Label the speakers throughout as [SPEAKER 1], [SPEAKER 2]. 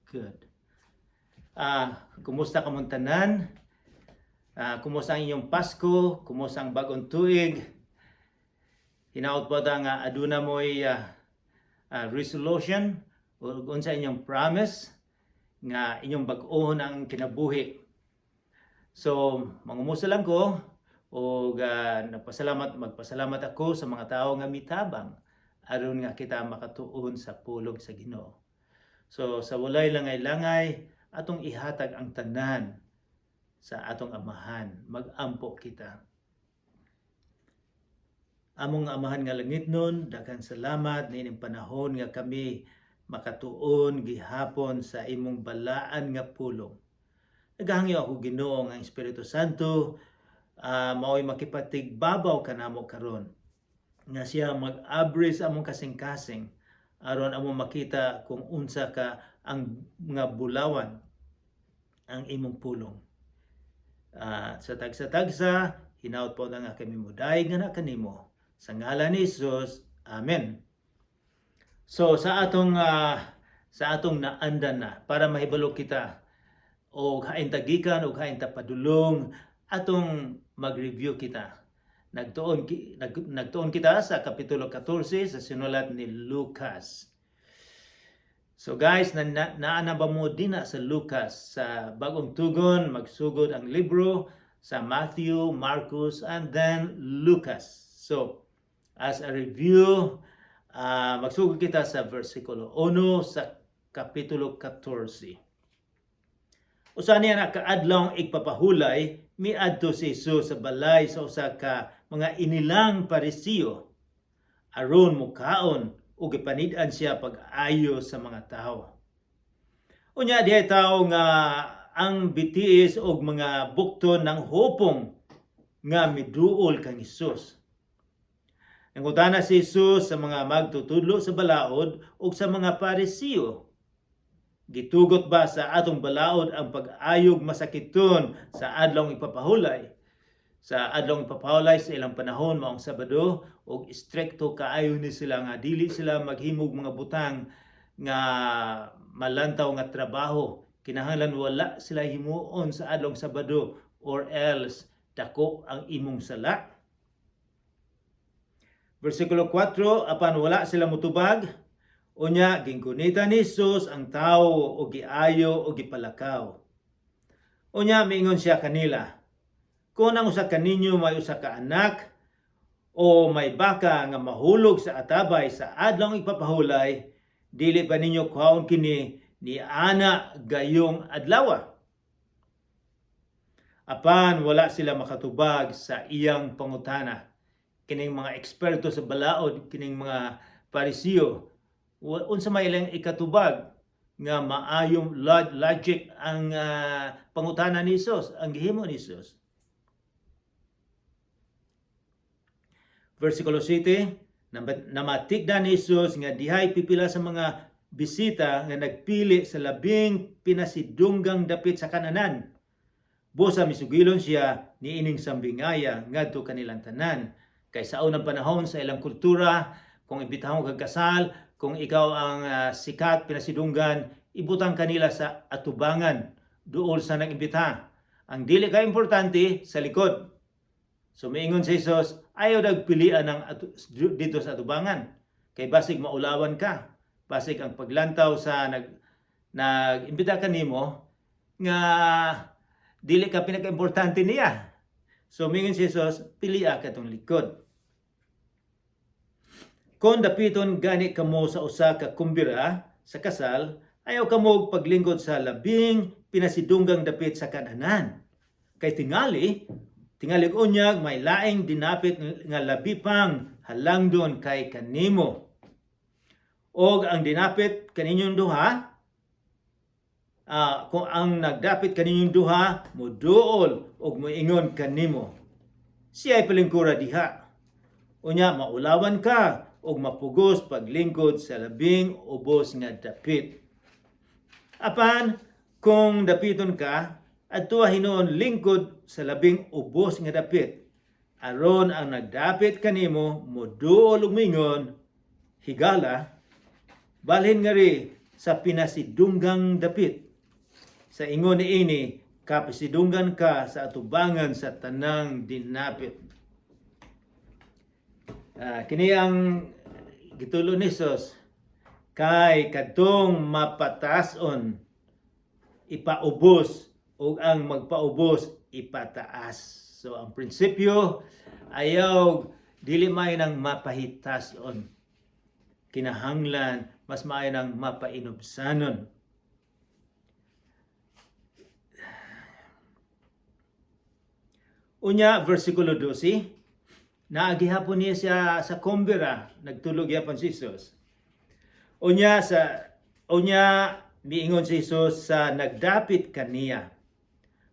[SPEAKER 1] Good. Kumusta kamong tanan? Kumusta ang inyong Pasko? Kumusta ang bagong tuig? Hinaot ba ta nga aduna mo'y resolution o unsa inyong promise nga inyong bag-ohon ang kinabuhi? So, mangumusta lang ko o nagpasalamat magpasalamat ako sa mga tao nga mitabang aron nga kita makatuon sa pulong sa Ginoo. So sa walay langay-langay, atong ihatag ang tanan sa atong Amahan. Magampo kita. Among Amahan nga langitnon, daghang salamat niining panahon nga kami makatuon gihapon sa imong balaan nga pulong. Nagahangyo ako, Ginoo, nga ang Espiritu Santo mao'y makipatigbabaw kanamo karon, nga siya mag-abri sa among kasing-kasing aron among makita kung unsa ka ang nga bulawan ang imong pulong. Sa tagsa-tagsa, hinaot po na nga kami mudayeg nga na kanimo. Sa ngalan ni Jesus, Amen. So sa atong naandan na, para mahibalo kita og hain ta gikan og hain ta padulong, atong mag-review kita. Nagtuon kita sa Kapitulo 14 sa sinulat ni Lucas. So guys, naa na ba mo dina sa Lucas? Sa Bagong Tugon, magsugod ang libro sa Matthew, Marcos, and then Lucas. So, as a review, magsugod kita sa versikulo 1 sa Kapitulo 14. Usa niya na kaadlawng igpapahulay, miadto si Jesus sa balay sa usa ka mga inilang Parisiyo aron mukaon, ug gipanid-an siya pag-ayo sa mga tawo. Unya dihay tawo nga ang bitiis og mga bukton ng hupong nga miduol kang Hesus. Nangutana si Jesus sa mga magtutudlo sa balaod ug sa mga Parisiyo, "Gitugot ba sa atong balaod ang pag-ayog masakiton sa adlawng ipapahulay?" Sa adlawng ipapahulay sa ilang panahon maong Sabado, ug istrikto kaayo ni sila nga dili sila maghimog mga butang nga malantaw nga trabaho. Kinahanglan wala sila himuon sa adlawng Sabado or else dako ang imong sala. Versikulo 4, apan wala sila mutubag. Unya ginggunita ni Jesus ang tawo o giayo o gipalakaw. Unya miingon siya kanila, "Kung ang usa kaninyo may usa ka anak o may baka nga mahulog sa atabay sa adlawng ipapahulay, dili ba ninyo kuhaon kini ni ana gayong adlaw?" Apan wala sila makatubag sa iyang pangutana. Kining mga eksperto sa balaod, kining mga Parisiyo, unsa may ilang ikatubag nga maayong logic ang pangutana ni Jesus, ang gihimo ni Jesus. Versikulo 7, namatikdan ni Jesus nga dihay pipila sa mga bisita nga nagpili sa labing pinasidunggang dapit sa kananan. Busa misugilon siya niining sambingaya ngadto kanilang tanan. Kay sa unang panahon sa ilang kultura, kung imbitahon kag kasal, kung ikaw ang sikat, pinasidunggan, ibutang kanila sa atubangan, duol sa nag-imbita. Ang dili ka importante, sa likod. So miingon si Jesus, ayaw nagpilian ng dito sa atubangan. Kay basig maulawan ka. Basig ang paglantaw sa nag-imbita kanimo nga dili ka pinaka-importante niya. So miingon si Jesus, pilia ka tong likod. "Kung dapiton gani kamo sa usa ka kumbira sa kasal, ayaw kamo paglingkod sa labing pinasidunggang dapit sa kananan. Kay tingali unyag may laing dinapit nga labi pang halangdon kay kanimo. Og ang dinapit kaninyong duha, kung ang nagdapit kaninyong duha moduol og moingon kanimo, 'Siya ay palingkura diha.' Unya maulawan ka og mapugos paglingkod sa labing ubos nga dapit. Apan kung dapiton ka, adtoa hinuon lingkod sa labing ubos nga dapit, aron ang nagdapit kanimo moduol og moingon, 'Higala,' balhin ngari sa pinasidunggang dapit. Sa ingon niini, kapasidunggan ka sa atubangan sa tanang dinapit. Kini ang gitulo ni Jesus, kay kadtong mapatason ipaubos ug ang magpaubos ipataas. So ang prinsipyo, ayaw, dili maayo nang mapahitason. Kinahanglan mas maayo nang mapainubsanon. Unya, versikulo 12, naagihapon niya siya sa kumbira, nagtulog yapon si Jesus. Unya miingon si Jesus sa nagdapit kaniya,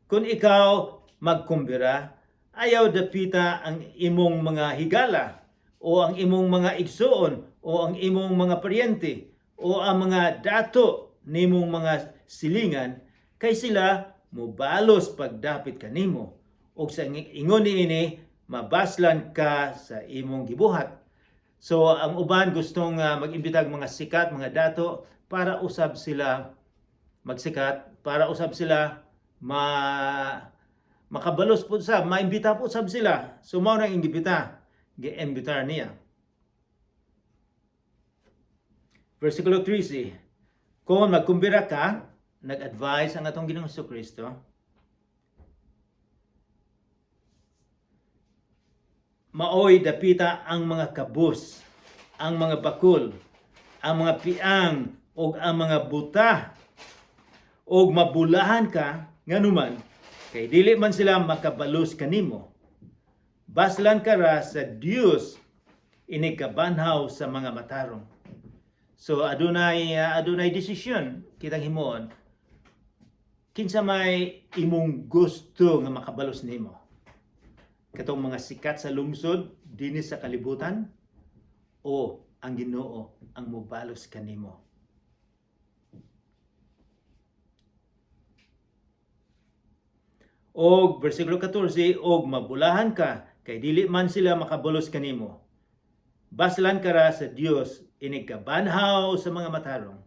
[SPEAKER 1] "Kung ikaw magkumbira, ayaw dapita ang imong mga higala o ang imong mga igsuon o ang imong mga paryente o ang mga dato nimong mga silingan, kay sila mobalos pagdapit kanimo og sa ingon niini mabaslan ka sa imong gibuhat." So ang uban gustong mag-imbitag mga sikat, mga dato, para usab sila magsikat, para usab sila makabalos po sab, maimbita po sab sila. So mao nang ingibita, giimbitar niya. Versikulo 13, kung magkumbira ka, nag-advise ang atong Ginoong Kristo, maoy dapita ang mga kabus, ang mga bakul, ang mga piang ug ang mga buta, ug mabulahan ka nganuman kay dili man sila makabalos kanimo. Baslan ka ra sa Dios inig kabanhaw sa mga matarong. So adunay desisyon kitang himuon, kinsa may imong gusto nga makabalos nimo, katong mga sikat sa lungsod dinhi sa kalibutan o ang Ginoo ang mobalos kanimo. Og versikulo 14, og mabulahan ka kay dili man sila makabalos kanimo. Baslan ka ra sa Dios inig kabanhaw sa mga matarong.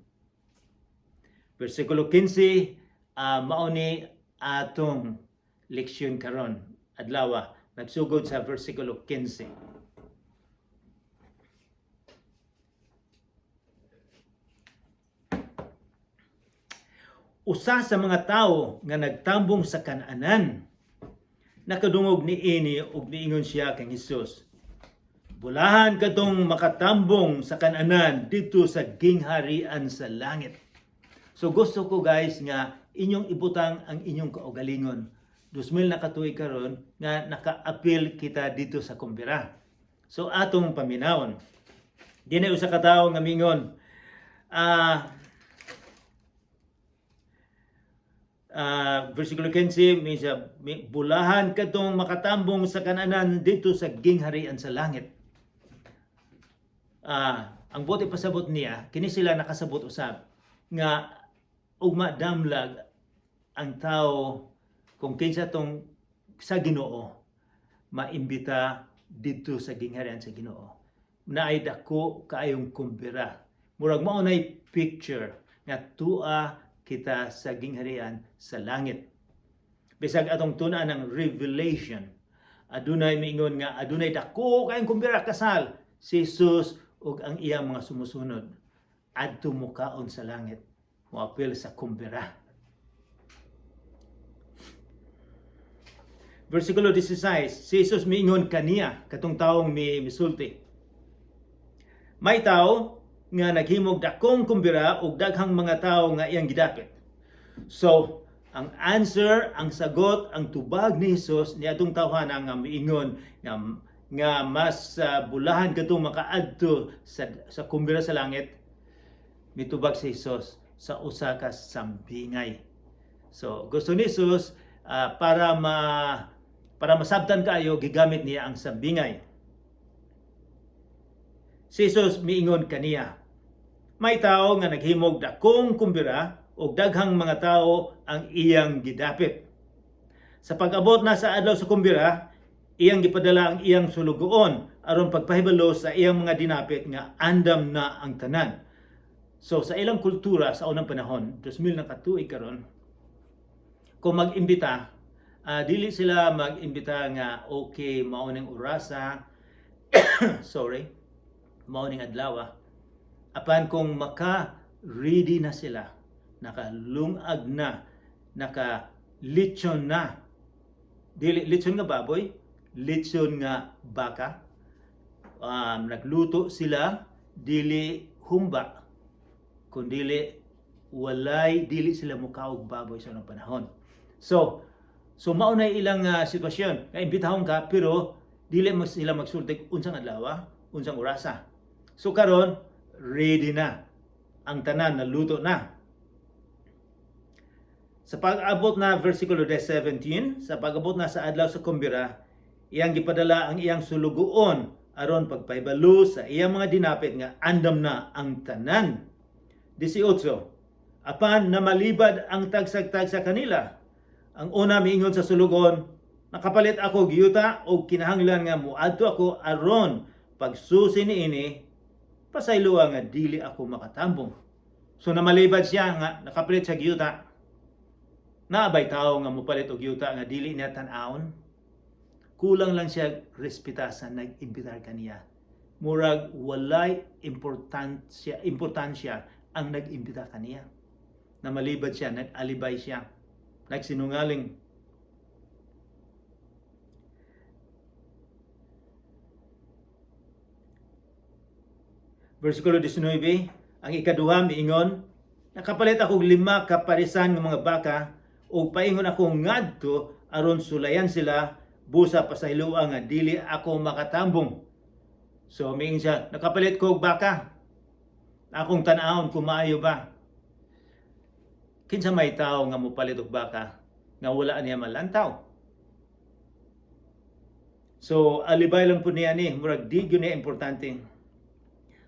[SPEAKER 1] Versikulo 15, mao ni atong leksyon karon adlaw, nagsugod sa versikulo 15. Usa sa mga tawo nga nagtambong sa Kananan nakadungog niini ug niingon siya kang Hesus, "Bulahan kadtong makatambong sa Kananan didto sa gingharian sa langit." So gusto ko, guys, nga inyong ibutang ang inyong kaugalingon. 2000 na katuig karon nga naka-apil kita dito sa kumbira. So atong paminawon. Di na usa ka tawo nga mingon, versikulo 15, minsa, "Bulahan kadtong makatambong sa Kananan dito sa gingharian sa langit." Ang buot ipasabot niya, kini sila nakasabot usab nga ugma damlag ang tao kung kinsa tong sa Ginoo maimbita didto sa gingharian sa Ginoo. Naay dako kaayong kumbira. Murag mao nay picture nga tua kita sa gingharian sa langit. Bisag atong tun-an ng Revelation, adunay miingon nga adunay dako kaayong kumbira, kasal si Jesus ug ang iyang mga sumusunod adto mukaon sa langit, moapil sa kumbira. Versikulo 16, si Jesus miingon kaniya, katong taong mi misulti, "May tao nga naghimog dakong kumbira ug daghang mga tawo nga iyang gidapit." So, ang answer, ang sagot, ang tubag ni Jesus ni atong tawhana nga miingon nga mas bulahan kadtong makaadto sa kumbira sa langit, mitubag si Jesus sa usa ka sambingay. So, gusto ni Jesus para masabtan kaayo, gigamit niya ang sambingay. Si Jesus miingon kaniya, "May tao nga naghimog dakong kumbira ug daghang mga tawo ang iyang gidapit. Sa pag-abot na sa adlaw sa kumbira, iyang gipadala ang iyang sulugoon aron pagpahibalo sa iyang mga dinapit nga andam na ang tanan. So sa ilang kultura sa unang panahon, 2000 na katuig karon, kung mag-imbita, dili sila mag-imbita nga okay, mao ning orasa, sorry, mao ning adlaw. Apan kung maka ready na sila, nakalungag na, naka lechon na, dili lechon nga baboy, lechon nga baka, nagluto sila, dili humba, kundili walay, dili sila mukaog baboy sa unang panahon. So mao na ilang sitwasyon. Nga imbitahon ka pero dili mo sila magsulti unsang adlaw, unsang orasa. So karon ready na. Ang tanan naluto na. Sa pag-abot na, versikulo 17, sa pag-abot na sa adlaw sa kumbira, iyang gipadala ang iyang sulugoon aron pagpahibalo sa iyang mga dinapit nga andam na ang tanan. 18. Apan namalibad ang tagsag-tagsa kanila. Ang una miingon sa sulugoon, "Nakapalit ako giyuta og kinahanglan nga muadto ako aron pagsusi niini, pasayloa nga dili ako makatambong." So namalibad siya nga nakapalit sa giyuta. Naa bay tao nga mopalit og yuta nga dili niya tan-awon? Kulang lang siya respeta sa nag-imbitar kaniya. Murag walay importansya ang nag-imbita kaniya. Namalibad siya, nag-alibay siya, nagsinungaling. Versikulo 19, ang ikaduha miingon, "Nakapalit akong 5 ka parisan ng mga baka ug paingon ako ngadto aron sulayan sila, busa pasayloa nga dili ako makatambong." So miingon siya, "Nakapalit ko og baka. Akong tan-awon kung maayo ba." Kinsa may tao nga mopalit og baka nga wala niya malantaw? So alibay lang po niya ni, murag di gyud niya importante.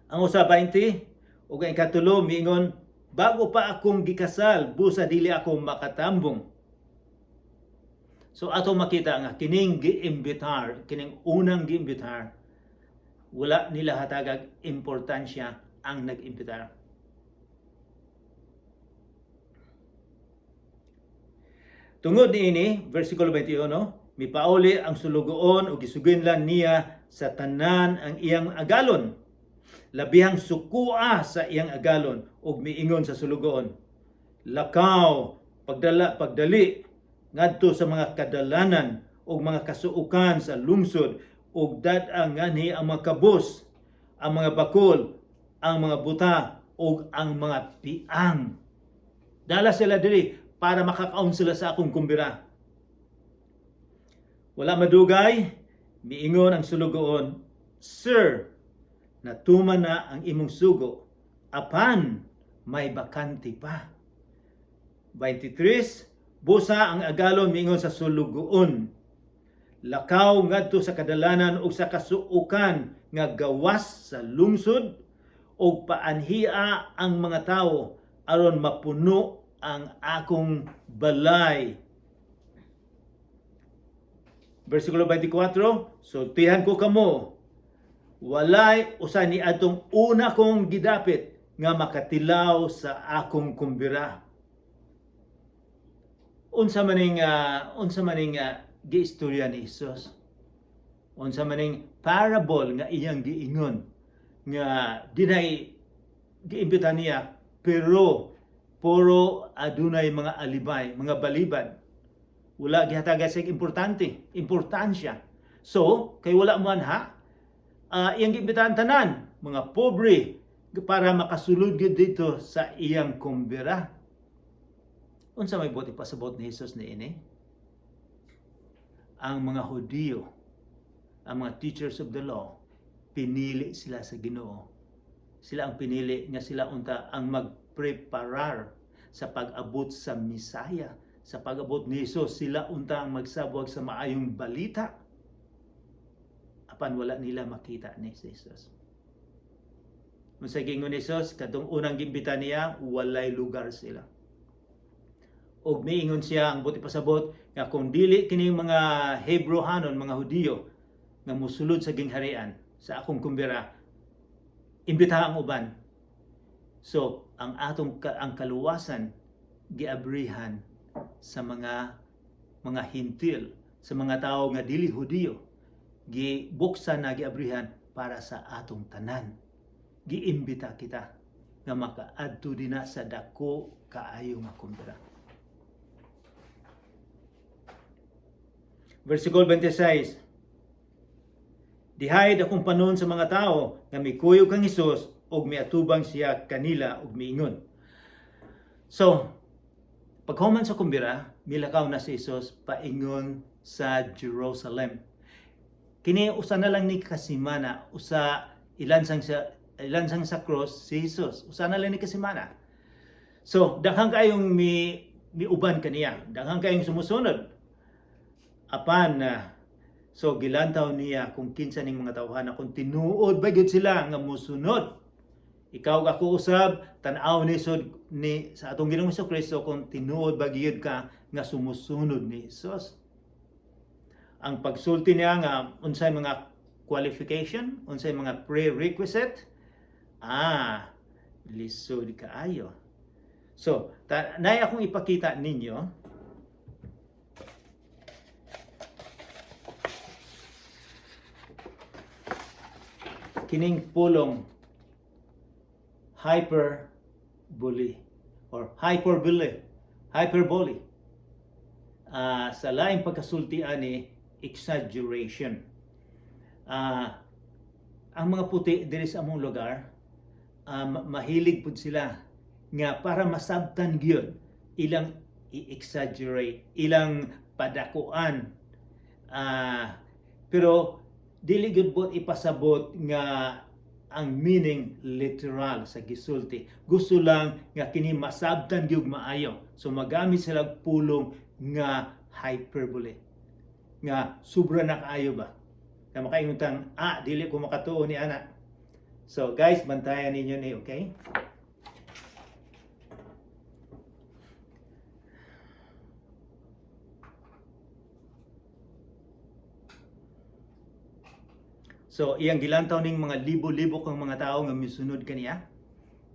[SPEAKER 1] Ang usa 20 ug ang ikatulo miingon, "Bago pa akong gikasal, busa dili ako makatambong." So ato makita nga kining giimbitar, kining unang giimbitar, wala nila hatagag importansya ang nag-imbitar. Tungod niini, versikulo 21, mipauli ang sulugoon ug gisuginlan niya sa tanan ang iyang agalon. Labihang sukua sa iyang agalon ug miingon sa sulugoon, "Lakaw, pagdala, pagdali ngadto sa mga kadalanan ug mga kasuokan sa lungsod ug dad-a nganhi ang mga kabus, ang mga bakol, ang mga buta ug ang mga piang. Dala sila diri para makakaon sila sa akong kumbira." Wala madugay, miingon ang sulugoon, "Sir, natuman na ang imong sugo, apan may bakante pa." 23, busa ang agalon miingon sa sulugoon, "Lakaw ngadto sa kadalanan ug sa kasuokan nga gawas sa lungsod ug paanhia ang mga tawo aron mapuno ang akong balay." Versikulo 24, sultihan ko kamo, walay usa ni atong una kong gidapit nga makatilaw sa akong kumbira. Unsa maning giistorya ni Jesus? Unsa maning parable nga iyang giingon nga dinay giimbita niya pero puro adunay mga alibay, mga balibad? Wala gihatagan sa importansya. So, kay wala man ha, iyang giimbitahan tanan, mga pobre, para makasulod gyud dito sa iyang kumbira. Unsa may buot ipasabot ni Jesus niini? Ang mga Hudiyo, ang mga teachers of the law, pinili sila sa Ginoo. Sila ang pinili nga sila unta ang magpreparar sa pag-abot sa Misaya, sa pag-abot ni Jesus, sila unta ang magsabwag sa maayong balita. Apan wala nila makita ni Jesus. Unsa giingon ni Jesus, kadtong unang gimbita niya, walay lugar sila. Og miingon siya, ang buot ipasabot nga kung dili kining mga Hebreohanon, mga Hudiyo nga musulod sa gingharian sa akong kumbira, imbitaha ang uban. So, ang kaluwasan giabrihan sa mga Hentil, sa mga tao nga dili Hudiyo. Gibuksan na, giabrihan para sa atong tanan. Giimbita kita nga makaadto dinha sa dako kaayo nga kumbira. Versikulo 26. Dihay dakong panon sa mga tao nga mikuyog kang Hesus ug miatubang siya kanila ug miingon. So, paghuman sa kumbira, milakaw na si Hesus paingon sa Jerusalem. Kini usa na lang ni kasimana, usa ilansang sa cross si Jesus. Usa na lang ni kasimana. So, daghan kayong mi miuban kaniya, daghan kayong sumusunod. Apan so gilantaw niya kung kinsa ning mga tawhana, kung tinuod ba gyud sila nga musunod. Ikaw, ako usab, tan-aw ni sud ni sa atong Ginoong Kristo kung tinuod ba gyud ka nga sumusunod ni Jesus. Ang pagsulti niya nga unsay mga qualification, unsay mga prerequisite, lisod kaayo. So, nay akong ipakita ninyo. Kining pulong hyperbole or hyperbole. Sa laing pagkasulti ani, exaggeration. Ang mga puti diri sa among lugar, mahilig pud sila nga para masabtan gyud, ilang i-exaggerate, ilang padakuan. Pero dili gyud bot ipasabot nga ang meaning literal sa gisulti. Gusto lang nga kini masabtan gyud maayo. So magamit sila og pulong nga hyperbole. Nga sobra na kaayo ba. Nga makaingon tang, "Dili ko makatuo ni ana." So guys, bantayan ninyo ni, okay? So iyang gilantaw ning mga libo-libo kang mga tao nga misunod kaniya.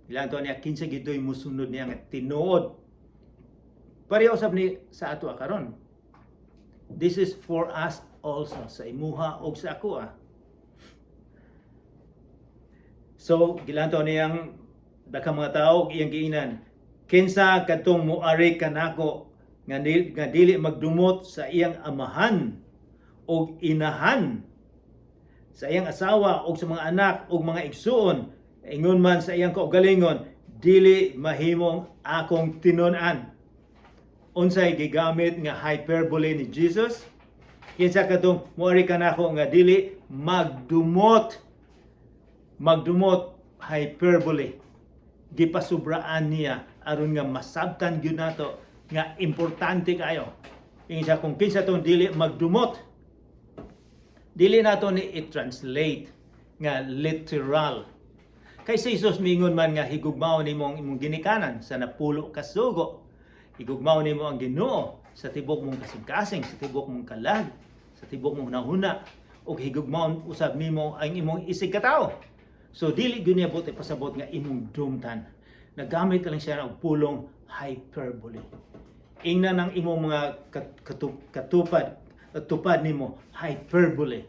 [SPEAKER 1] Gilantaw niya kinsa gito'y musunod niya nga tinuod. Pareho usab ni sa ato karon. This is for us also, sa imuha og sa ako ah. So gilantaw niyang daghang mga tao, iyang giingnan, "Kinsa kadtong muari kanako nga dili magdumot sa iyang amahan og inahan, sa iyang asawa og sa mga anak og mga igsuon, ingon man sa iyang kaugalingon, dili mahimong akong tinun-an." Unsay gigamit nga hyperbole ni Jesus? Kinsa katong muari kanako nga dili magdumot? Magdumot, hyperbole. Gipasubraan niya aron nga masabtan gyud nato nga importante kayo. Ingon kung kinsa tong dili magdumot. Dili nato ni i-translate nga literal. Kay si Jesus mingon man nga higugmaon nimo ang imong ginikanan sa napulo ka sugo. Higugmaon nimo ang Ginoo sa tibok mong kasing-kasing, sa tibok mong kalag, sa tibok mong hunahuna, ug higugmaon usab nimo ang imong isig katawo. So dili gyud niya buot ipasabot nga imong dumtan. Nagamit lang siya og pulong hyperbole. Ingnan ang imong mga katupad, tupad nimo, hyperbole.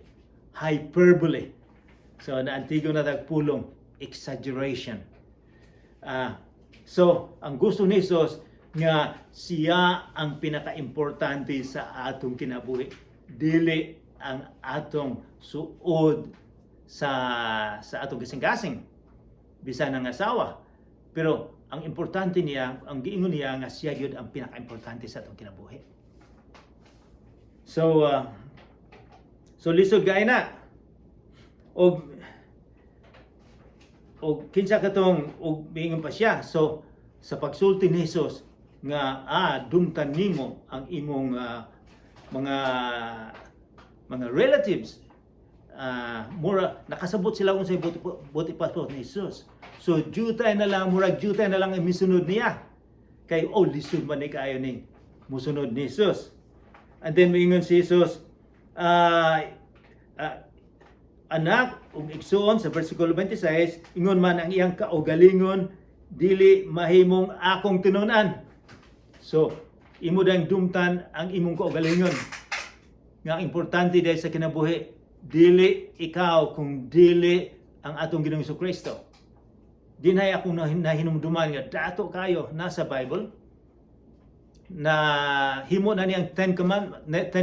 [SPEAKER 1] Hyperbole. So naantigo na tag pulong exaggeration. So ang gusto ni Jesus nga siya ang pinakaimportante sa atong kinabuhi. Dili ang atong suod sa atong kasing-kasing, bisan ang asawa. Pero ang importante niya, ang giingon niya nga siya gyud ang pinakaimportante sa atong kinabuhi. So lisod kay na. Og kinsa katong, og miingon pa siya. So sa pagsulti ni Jesus nga dumtan nimo ang imong mga relatives, mura nakasabot sila kung sa buti buti passport ni Jesus. So jutay na lang, murag jutay na lang ang misunod niya. Kay oh, lisod man ni kaayo ni musunod ni Jesus. And then miingon si Jesus, anak ug igsuon, sa versikulo 26, ingon man ang iyang kaugalingon, Dili mahimong akong tinunan. So, imo dang dumtan ang imong kaugalingon. Nga ang importante dahil sa kinabuhi, dili ikaw kung dili ang atong Ginoong Kristo. Dinhay akong nahinumduman nga dato kayo nasa Bible na himo na niyang Ten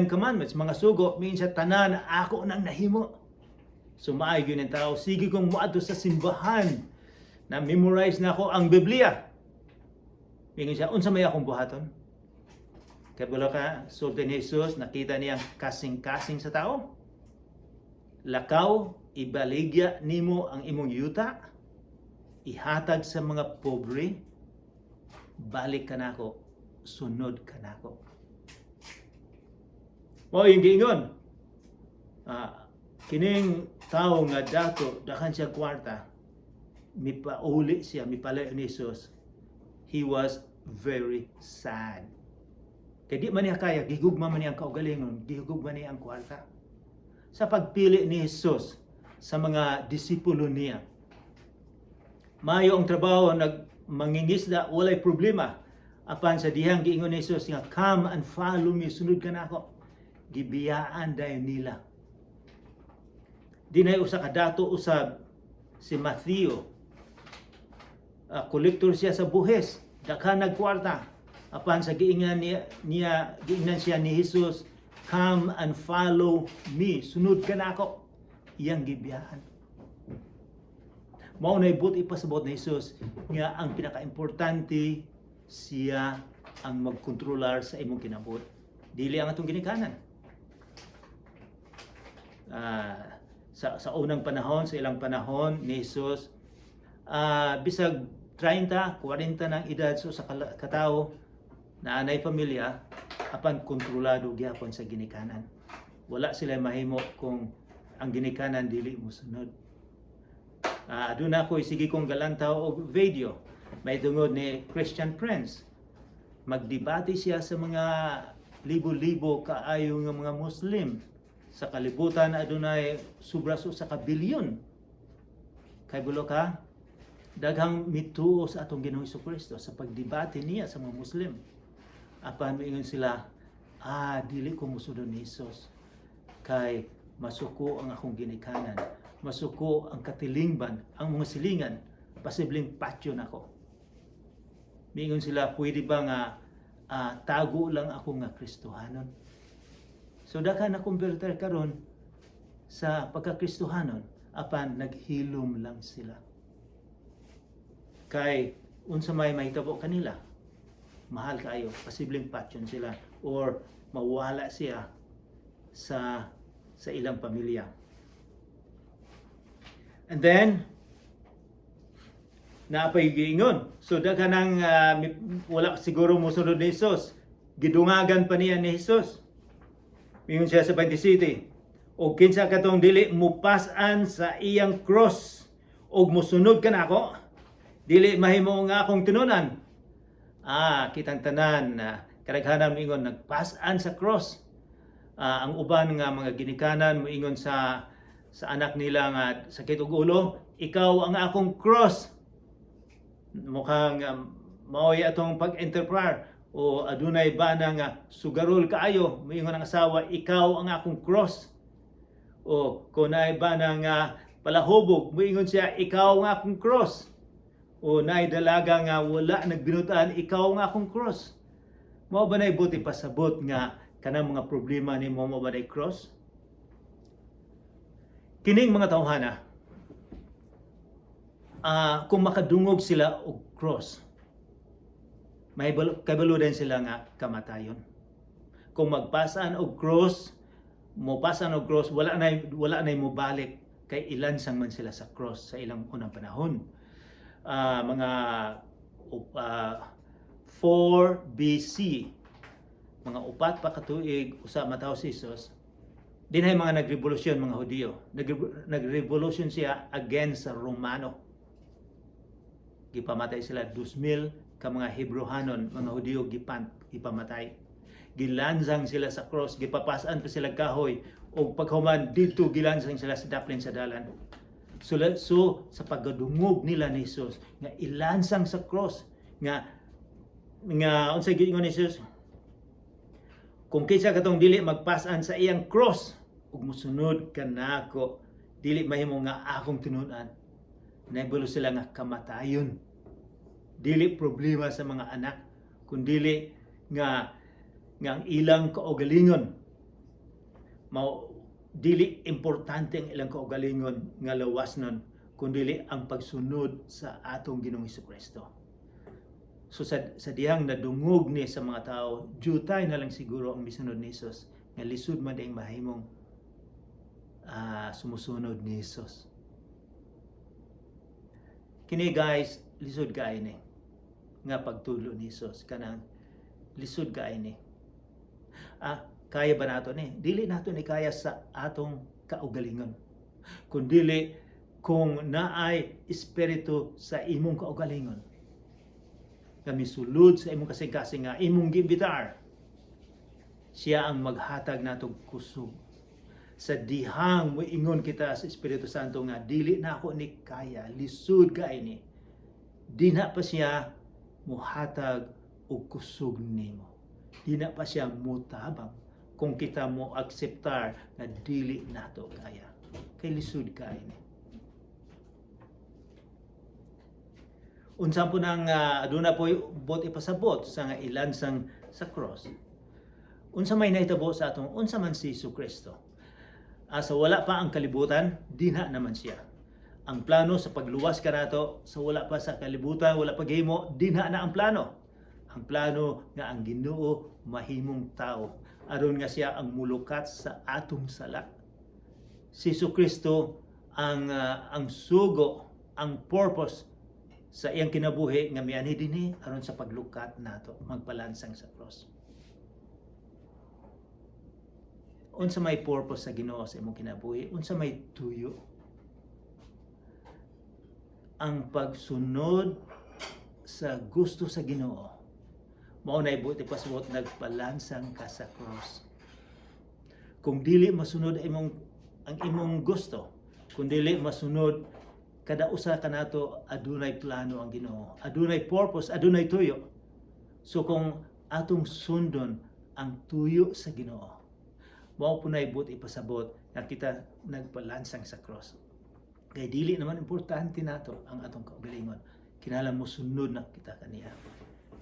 [SPEAKER 1] Commandments, mga sugo, miingon siya, "Tanan ako nang nahimo." So maayo gyud ang tao, sige kong moadto sa simbahan, na memorize na ako ang Biblia. Miingon siya, "Unsa may akong buhaton?" Kabalo ka, sulti ni Jesus, nakita niya ang kasing-kasing sa tao. "Lakaw, ibaligya nimo ang imong yuta, ihatag sa mga pobre, balik ka nako, sunod ka nako." Mao yung giingon. Kining tao nga dato, daghan siya kwarta, mipauli siya, mipalayo ni Jesus. He was very sad. Kay di man niya kaya, gigugma man niya ang kaugalingon, gigugma niya ang kwarta. Sa pagpili ni Jesus sa mga disipulo niya, maayo ang trabaho, nag mangingisda, walay problema. Apan sa dihang giingon ni Jesus nga, "Come and follow me, sunod ka nako." Gibiyaan dayon nila. Dinay usa ka dato usab, si Matthew. Kolektor siya sa buhis, daghan nagkwarta. Apan sa giingnan niya, giingnan siya ni Jesus, "Come and follow me, sunod ka nako." Iyang gibiyaan. Mao na buot ipasabot ni Jesus nga ang pinakaimportante, siya ang magkontrolar sa imong kinabuhi. Dili ang atong ginikanan. Sa unang panahon, sa ilang panahon ni Jesus, bisag 30, 40 ng edad so sa katao na anay pamilya, apan kontrolado gyapon sa ginikanan. Wala sila mahimo kung ang ginikanan dili mosunod. Aduna ko sige kong galantaw og video may tungod ni Christian Prince. Magdebate siya sa mga libo-libo kaayo nga mga Muslim sa kalibutan. Adunay sobra sa ka bilyon. Kay bulo ka, daghang mituo sa atong Ginoong Kristo sa pagdebate niya sa mga Muslim. Apan miingon sila, "Ah, dili ko musunod ni Jesus kay masuko ang akong ginikanan, masuko ang katilingban, ang mga silingan, posibleng patyon ako." Miingon sila, "Pwede ba nga tago lang ako nga Kristohanon?" So daghan na converter karon sa pagka-Kristohanon, apan naghilom lang sila. Kay unsa may mahitabo kanila? Mahal kaayo, posibleng patyon sila or mawala siya sa ilang pamilya. And then naapay giingon. So daghan ang wala siguro mosunod ni Jesus. Gidungagan pa niya ni Jesus. Mingon siya sa 27, "Og kinsa katong dili mupas-an sa iyang cross og musunod kanako, dili mahimo nga akong tinunan." Kitang tanan na kadaghanan moingon nagpas-an sa cross. Ang uban nga mga ginikanan moingon sa anak nila nga sakit og ulo, "Ikaw ang akong cross." Mukhang mao'y atong pag-interpret o adunay bana nga sugarol kaayo, moingon ang asawa, "Ikaw ang akong cross." O kung naay bana nga palahubog, moingon siya, "Ikaw ang akong cross." O naay dalaga nga wala nagbinutan, "Ikaw ang akong cross." Mao ba na'y buot ipasabot nga kanang mga problema nimo mao ba na'y cross? Kining mga tawhana, kung makadungog sila og cross, may kabalo din sila nga kamatayon. Kung magpasan og cross, mopasan og cross, wala na mobalik kay ilansang man sila sa cross sa ilang unang panahon. Mga 4 BC, mga 4 pa katuig usa matawo si Jesus, dinhay mga nagrevolusyon mga Hudiyo. Nagrevolusyon siya against sa Romano. Gipamatay sila, 2,000 ka mga Hebrehanon, mga Hudiyo, gipamatay. Gilansang sila sa cross, gipapasan pa sila kahoy ug paghuman dito gilansang sila sa daplin sa dalan. So sa pagkadungog nila ni Jesus nga ilansang sa cross, nga unsay giingon ni Jesus? Kung kinsa katong dili magpas-an sa iyang cross ug mosunod kanako, dili mahimo nga akong tinunan. Nahibalo sila nga kamatayon. Dili problema sa mga anak, kundili nga ang ilang kaugalingon mao, dili importante ang ilang kaugalingon nga lawas nun, kundili ang pagsunod sa atong Ginoong Kristo. So sa dihang nadungog ni sa mga tao, jutay na lang siguro ang misunod ni Jesus, nga lisod man ding mahimong sumusunod ni Jesus. Kini, guys, lisod kaayo ni nga pagtulo ni Jesus, kanang lisod kaayo ni. Kaya ba nato ni? Dili nato ni kaya sa atong kaugalingon. Kundili kung naay espiritu sa imong kaugalingon nga misulod sa imong kasing-kasing nga imong giimbitar, siya ang maghatag natog kusog. Sa dihang moingon kita sa Espiritu Santo nga dili na ako ni kaya, lisod kaayo ni, dina pa siya muhatag og kusog nimo. Dina pa siya mutabang kung kita mo akseptar nga dili nato kaya. Kay lisod kaayo ni. Unsa po nang aduna po bot ipasabot sa nga ilansang sa cross? Unsa may nahitabo sa atong, unsa man si Jesu Kristo? Sa wala pa ang kalibutan, dinha naman siya. Ang plano sa pagluwas kanato, sa wala pa sa kalibutan, wala pa gihimo, dinha na ang plano. Ang plano nga ang Ginoo mahimong tao aron nga siya ang mulukat sa atong sala. Si Jesu Kristo ang sugo, ang purpose sa iyang kinabuhi nga mianhi dinhi aron sa paglukat nato, magpalansang sa cross. Unsa may purpose sa Ginoo sa imong kinabuhi? Unsa may tuyo? Ang pagsunod sa gusto sa Ginoo. Mao nay buot ipasabot, nagpalansang ka sa cross. Kung dili masunod ang imong gusto, kung dili masunod, kada usa kanato adunay plano ang Ginoo, adunay purpose, adunay tuyo. So kung atong sundon ang tuyo sa Ginoo, mao po nay buot ipasabot nga kita nagpalansang sa cross. Kay dili naman importante nato ang atong kaugalingon. Kinahanglan mosunod na kita kaniya.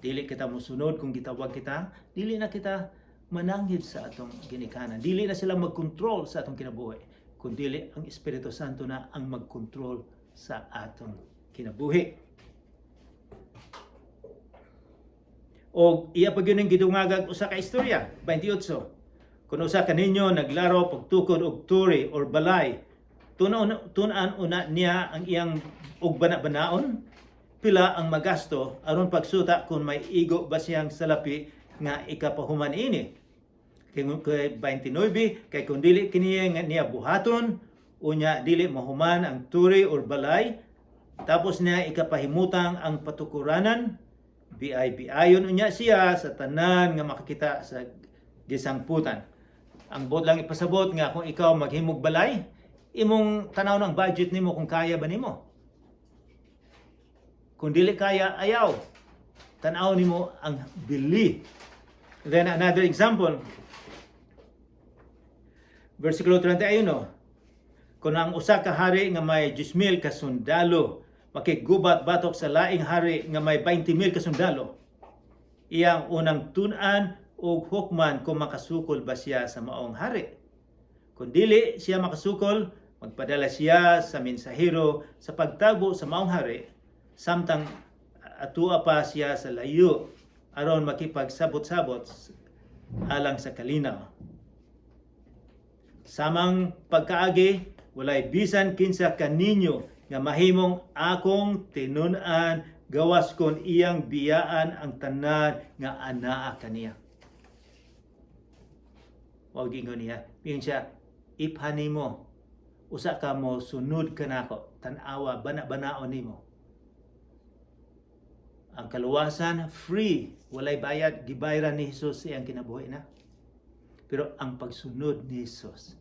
[SPEAKER 1] Dili kita mosunod kung gitawag kita, dili na kita mananghid sa atong ginikanan. Dili na sila magkontrol sa atong kinabuhi. Kundili ang Espiritu Santo na ang magkontrol sa atong kinabuhi. O iya pa gyud ning gidungagag usa ka istorya, 28. Kung usa kaninyo naglaro pagtukod og turi or balay, tun-an una niya ang iyang og bana-banaon, pila ang magasto aron pagsuta kung may igo ba siyang salapi nga ikapahuman ini. Kay 29, kay kung dili kini nga niya buhaton, unya dili mahuman ang turi or balay, tapos niya ikapahimutang ang patukuranan, biay-biayon unya siya sa tanan nga makakita sa gisangputan. Ang buot lang ipasabot nga kung ikaw maghimog balay, imong tanaw ng budget nimo kung kaya ba nimo. Kung dili kaya, ayaw. Tanaw nimo ang bili. Then another example, versikulo 31. Kung ang usa ka hari nga may 10,000 ka sundalo makiggubat batok sa laing hari nga may 20,000 ka sundalo, iyang unang tun-an og hukman kung makasukol ba siya sa maong hari. Kung dili siya makasukol, magpadala siya sa mensahero sa pagtagbo sa maong hari, samtang atua pa siya sa layo aron makipagsabot-sabot alang sa kalinaw. Samang pagkaagi, walay bisan kinsa kaninyo nga mahimong akong tinun-an gawas kon iyang biyaan ang tanan nga anaa kaniya. Wa giingon niya. Ingon siya, iphan nimo, usa ka mo sunod kanako, tan-awa, bana-banaon nimo. Ang kaluwasan, free, walay bayad, gibayaran ni Jesus iyang kinabuhi na. Pero ang pagsunod ni Jesus,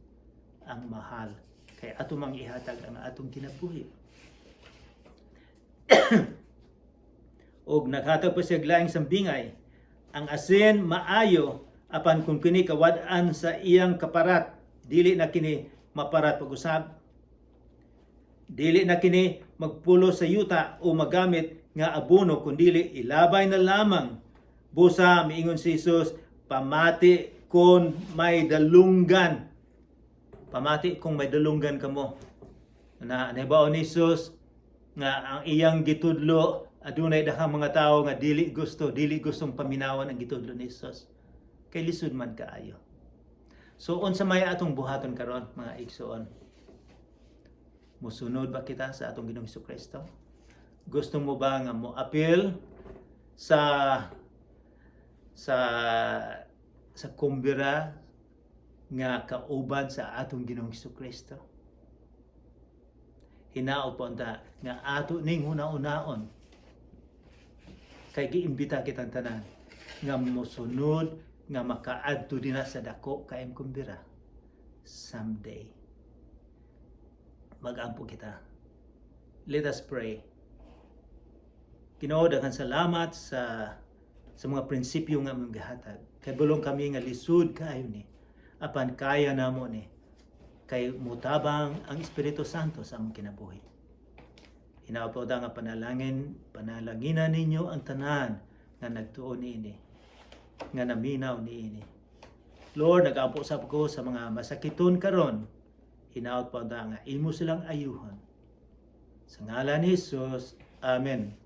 [SPEAKER 1] ang mahal kaayo. Kay ato mang ihatag ang atong kinabuhi. Og naghatag pa siya laing sambingay: "Ang asin maayo, apan kung kini kawad-an sa iyang kaparat, dili na kini maparat pag-usab. Dili na kini magpulos sa yuta o magamit nga abono, kundili ilabay na lamang." Busa miingon si Jesus, "Pamati kung may dalunggan." Pamati kung may dalunggan kamo. Na nahibaw ni Jesus nga ang iyang gitudlo, adunay daghang mga tawo nga dili gusto, dili gustong paminawan ang gitudlo ni Jesus. Kay lisod man kaayo. So unsa may atong buhaton karon, mga igsoon? Musunod ba kita sa atong Ginoong Kristo? Gusto mo ba nga mo apil sa kumbira nga kauban sa atong Ginoong Kristo? Hinaot po unta nga ato ning huna-hunaon kay giimbita kitang tanan nga mosunod nga makaadto dinha sa dako kaayong kumbira someday. Magampo kita. Let us pray. Ginoo, daghan salamat sa mga prinsipyo nga among gihatag. Kay bulong kami nga lisod kaayo ni. Apan kaya namo ni. Kay mutabang ang Espiritu Santo sa among kinabuhi. Hinaot po nga panalanginan ninyo ang tanan nga nagtuo niini, nga naminaw niini. Lord, nag-ampo sab ko sa mga masakiton karon. Hinaot po nga imo silang ayuhon. Sa ngalan ni Jesus. Amen.